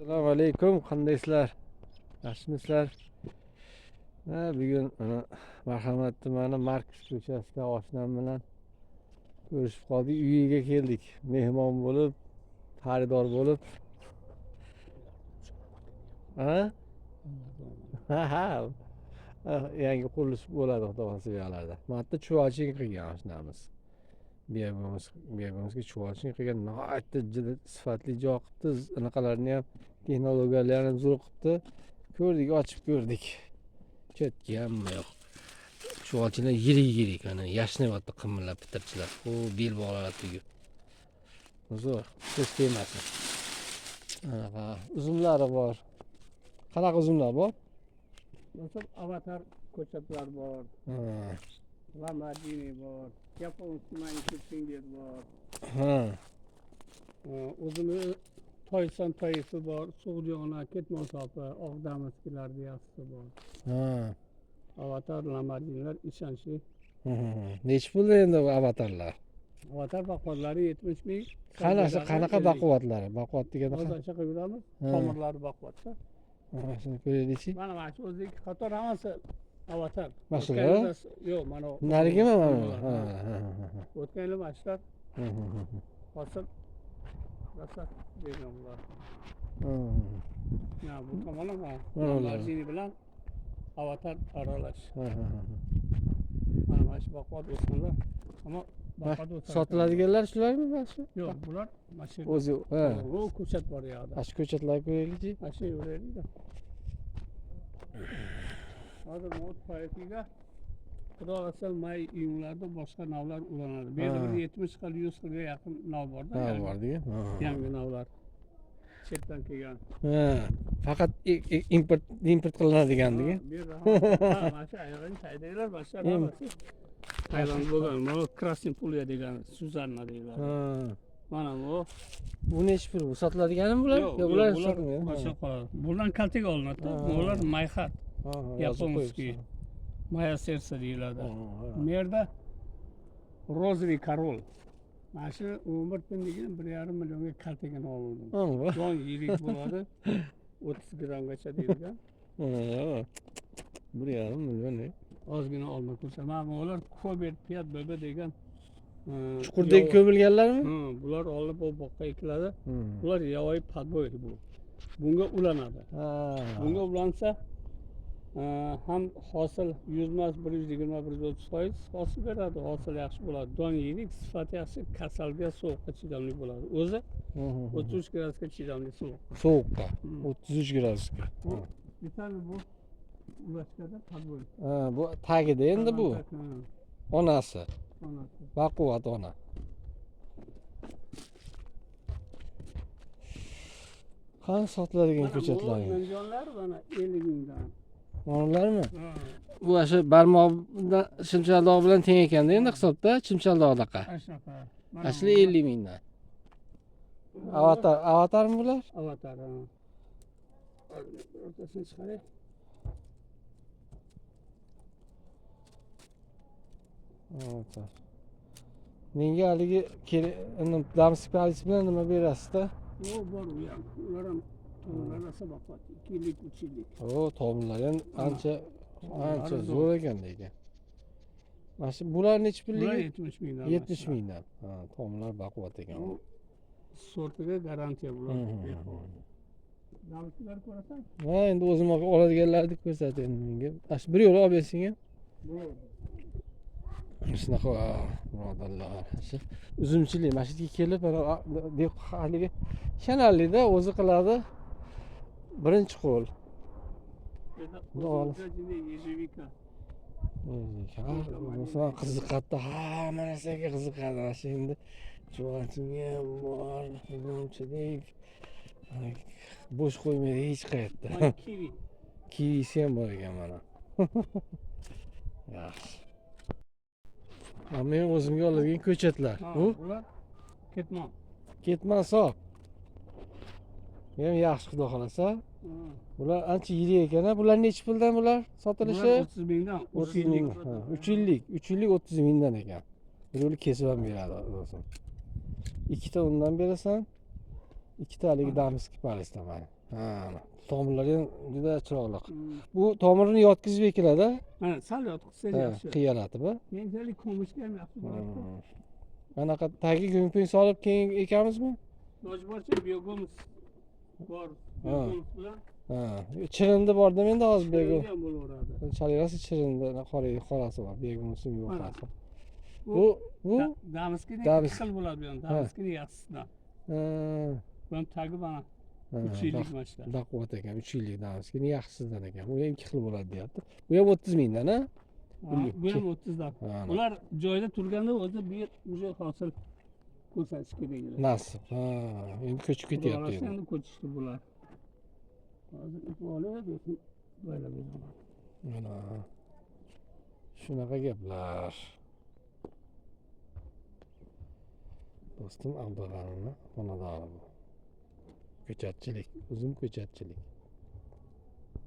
Assalomu alaykum, qandaysizlar? Yaxshimisizlar? Ha, bugun mana Marhamat tumani Marks ko'chasida oshnam bilan ko'rishib qoldik. Uyiga keldik. Mehmon bo'lib, xaridor bo'lib. Ha? Ha, ha. Yangi qurilish bo'ladi, xudo xohlasa, bu yoqlarda. Mana yerda chuvalching qilgan oshnamiz. Buyog'imizga chuvalching qilgan, nihoyatda juda sifatli joy qilibdi. Anaqalarni ham, texnologiyalarni ham zo'r qilibdi. Ko'rdik, ochib ko'rdik. Chetki hamma yoq. Chuvalchinglar yirik-yirik, ana yashnayapti qimillab, pitirchilab. U bel bog'lar tugib. Zo'r, ko'z tegmasin. Anaqa uzumlari bor. Qanaqa uzumlar bor? Masalan, avatar ko'chatlar bor, Lamborghini bor, Японский маленький finger bor. O'zini Toysan toifi bor, Sug'diyona, Ketmon sopi, Oq damaskilarni yaxshisi bor. Avatar, Lamborghinilar ishonchli. Nechi pulda endi bu avatarlar? Avatar baquvvatlari 70 ming. Qanaqasi, qanaqa 50. baquvvatlari? Baquvvat deganda Hozir shunaqa yuramiz, tomirlari baquvvatda. Ha, shuni ko'raylikchi. Mana shu o'zi ikki qator hammasi avatar. Mana shular? O'tgan yilda yo'q, mana Narigimi mana? Bular, Ha, ha. ha, ha, O'tgan yili mana shular ha, ha, ha. hosil rosa bergan bular. Ya bu tomon ham Mana ular. Lamborghini bilan avatar aralash. Ha, ha, ha. Mana shu baquvvat o'smalar. Ammo baquvvat o'sar. Sotiladiganlar shularmi mana shu? Yo'q, bular mana shu O'zi, ha. Bu ko'chat bor yoqda. Mana shu ko'chatlarni ko'raylikchi. Mana shu yuraylik. Hozir bu toifiga Xudo xohlasa may iyunlarda boshqa navlar ulanadi. Bu yerda bir 70 xil, 100 xilga yaqin nav borda. Ha, bor degan. Ha. Yangi navlar. Chetdan kelgan. Ha, faqat import qilinadigan degan. Bu yerda ha, mana shu ayron taydagilar, mana shu hammasi Tayland bo'lgan. Mana Красный Pulya degan Suzanna deyiladi. Ha. Mana bu. Bu nechi pul? Bu sotiladiganmi bular? Yo'q, Yo'q, bular bular sotilmaydi. mana shu qoladi. Bundan kaltaga olinadi. Bular mayxat, Ha, ha, yozib японский. qo'yibsan. Maya sersa deyiladi. Ha, ha. Bu yerda розовый король. Mana shu 11 pindligini 1,5 millionga kaltagini oldim. Ha, bu. Don yirik bo'ladi. 30 grammgacha deyilgan. Ha, 1,5 million. E. Ozgina olma ko'rsa. Mana bular Kobert Piyat BB degan Chuqurdagi ko'milganlarmi? Bular olib bu boqqa ekiladi. Bular yovvoyi подбой bu. Bunga ulanadi. Bunga ulansa ham hosil 100 emas, 120, 130% hosil beradi. Hosil yaxshi bo'ladi. Don yirik, sifati yaxshi, kasalga, sovuqqa chidamli bo'ladi. O'zi 33 gradusga chidamli sovuq. Sovuqqa 33 gradusga. Bu detal bu ulashgada подбой. Ha, bu tagida endi bu onasi, Onasi. Baquvvat ona. Qani sotiladigan Mana bu ko'chatlar? Andijonlar mana 50 mingdan. Manalarmi? Ha. Bu shu barmoqdan chimchaldoq bilan teng ekanda endi hisobda chimchaldoqdaqa. Ana shunaqa. Mana Asli bu 50 mingdan. Avatar, avatarmi bular? Avatar. Ha. O'rtasini chiqaray. Avatar. Menga haligi damsik palis bilan nima berasizda? O bor u ham. Ular ham tomirlar rosa baquvvat. 2 yillik, 3 yillik. O, tomirlar ham ancha ancha Tomirlari zo'r ekan lekin. Mana shu bular nechi Bular pulligi? 70 mingdan. 70 mingdan. Ha, tomirlar baquvvat ekan. Bu sortiga garantiya bular. Damsiklar ko'rasan? Ha, endi o'zim oladiganlarni ko'rsat endi menga. Mana shu bir yo'la olib bersang ham. Shunaqa birodarlar. Shu uzumchilik mana shu yerga kelib mana deb haligi ishonarlida o'zi qiladi. Birinchi qo'l. Xudo xohlasa. Ежевика. Masalan, qiziqadida, hamma narsaga qiziqadi. Mana shu endi chuvalchinga ham bor, uzumchilik. Bo'sh qo'ymaydi hech qayerda. Mana kivi. Kivisi ham bor ekan mana. Yaxshi. Mana men o'zimga oladigan ko'chatlar. Bu bular ketmon. Ketmon sop. Bu ham yaxshi, xudo xohlasa. Bular ancha yirik ekan, a? Bular nechi puldan bular sotilishi? Bular 30 mingdan. 30 ming. Ha, 3 yillik, 3 yillik 30 mingdan ekan. Bir yo'li kesib ham beradi o'zim. Ikkita undan berasan. Ikkitalik дамский палец dan mana. Ha, tomirlari ham juda chiroyli. Bu tomirini yotkizib ekiladi. Mana, sal yotqizsangiz yaxshi. Qiyalatib. Keyinchalik ko'mishga ham yaxshi bo'ladi. Anaqa tagi guming solib keyin ekamizmi? Iloji boricha biogumus bor. Biogumus bilan Ha, chirindi bor endi hozir biogumus. chirinda ham bo'laveradi. Chalayversa chirindi, qora qorasi bor, biogumusning Mana. yo'qasi. Bu Bu Дамский ni Дамский. ikki xil bo'ladi bu ham. Дамский ni yaxshisidan. Bu ham tagi mana 3 yillik mana shular. Baquvvat ekan, 3 yillik дамский ni yaxshisidan ekan. Bu ham ikki xil bo'ladi deyapti. Bu ham 30 mingdan, a? Ha, bu ham 30dan. Ha, Ular joyida turganda o'zi bu yer уже hosil ko'rsatish kerak edi. Nasib. Ha, endi ko'chib Xudo ketyapti xohlasa endi. Endi ko'chishdi bular. Hozir ip olib, o'zim boylab beraman. Mana shunaqa gaplar. Do'stim Abdug'anini xonadoni bu. Ko'chatchilik, uzum ko'chatchilik.